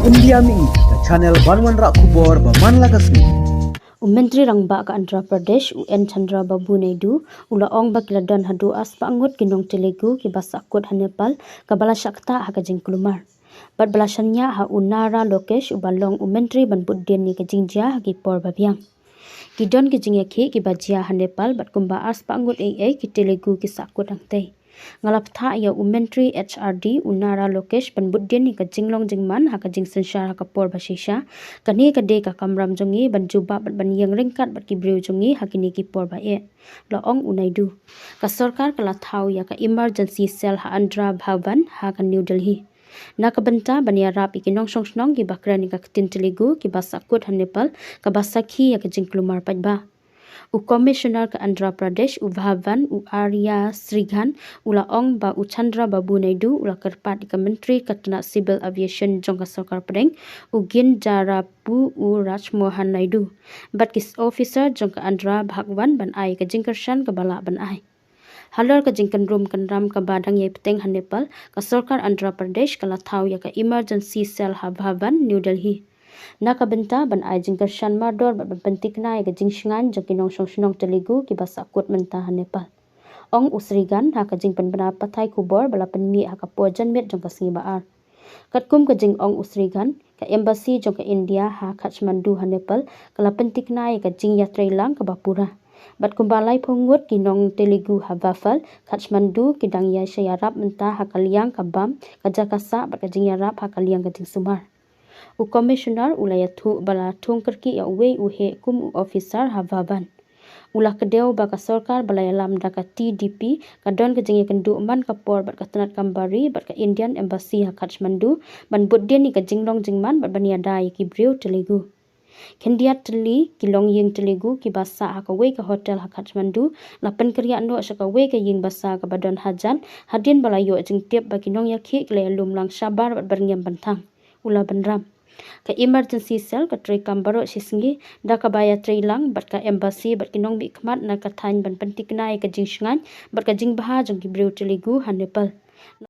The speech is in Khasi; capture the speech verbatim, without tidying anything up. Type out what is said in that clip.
India Mihi, ka channel ban wanrah khubor ba man la ka sngi. U Myntri Rangbah ka Andhra Pradesh, u N Chandrababu Naidu, u la ong ba ki la don haduh arspah ngut ki nong Telugu kiba sahkut ha Nepal, kaba la shah ktah ha ka jingkulmar. Bad ba la shaniah ha u Nara Lokesh uba long u Myntri ban bud dien ïa ka jingjia ha ki por ba biang. Ki don ki jingïakhih kiba jia ha Nepal bad kumba arspah ngut ei ei ki Telugu ki sahkut hangtei. Nga la bthah ïa u Myntri H R D u Nara Lokesh ban bud dien ïa ka jinglong jingman ha ka jingsynshar ha ka por ba shisha. Kane ka dei ka kamram jong ngi ban jubab bad ban ïeng ryngkat bad ki briew jong ngi ha kine ki por ba eh, la ong u Naidu. Ka sorkar ka la thaw ïa ka Emergency Cell ha Andhra Bhavan ha ka New Delhi, na ka bynta ban ïarap ïa ki nongshong shnong kiba kren ïa ka ktien Telugu kiba sahkut ha Nepal, kaba sakhi ïa ka jingkulmar paidbah. U Commissioner ka Andhra Pradesh, u Bhavan, u Arya Sreeghan, u la ong ba u Chandrababu Naidu u la kyrpad ïa ka Myntri ka tnat Civil Aviation jong ka Sorkar Pdeng, u Kinjarapu Rajmohan Naidu, bad ki officer jong ka Andhra Bhavan ban ai ka jingkyrshan kaba lah ban ai. Halor ka jingkynrum kynram kaba dang ïai bteng ha Nepal, ka sorkar Andhra Pradesh ka la thaw ïa ka Emergency Cell ha Bhavan, New Delhi, na ka bynta ban ai jingkyrshan mardor bad ban pyntikna ïa ka jingshngaiñ jong ki nongshong shnong Telugu kiba sahkut mynta ha Nepal. Ong u Sreeghan ha ka jingpynbna pathai khubor ba la pynmih ha ka por janmiet jong ka sngi ba ar. Katkum ka jingong u Sreeghan, ka Embassy jong ka India ha Kathmandu ha Nepal ka la pyntikna ïa ka jingïatreilang kaba pura. Bad kumba laiphew ngut ki nong Telugu ha Bhavan, Kathmandu ki dang ïai shah ïarap mynta ha ka liang ka bam, ka jaka sah bad ka jingïarap ha ka liang ka jingsumar. U Commissioner u la ïathuh ba la thung kyrkieh ïa uwei u heh kum u officer ha Bhavan. U la kdew ba ka sorkar ba la ïalam da ka T D P ka don ka jingïakynduh man ka por bad ka tnat kam bari bad ka Indian Embassy ha Kathmandu ban bud dien ïa ka jinglong jingman bad ban ïada ïa ki briew Telugu. Khyndiat tylli ki longïing Telugu kiba sah ha kawei ka hotel ha Kathmandu la pynkynriah noh sha kawei ka ïing basa kaba don hajan, hadien ba la ïoh jingtip ba ki nongïakhih ki la ïalum lang shabar bad byrngem bynthang, u la bynrap. Ka Emergency Cell ka treikam baroh shi sngi da kaba ïatreilang bad ka Embassy bad ki nongmihkhmat na ka thaiñ ban pyntikna ïa ka jingshngaiñ bad ka jingbha jong ki briew Telugu ha Nepal.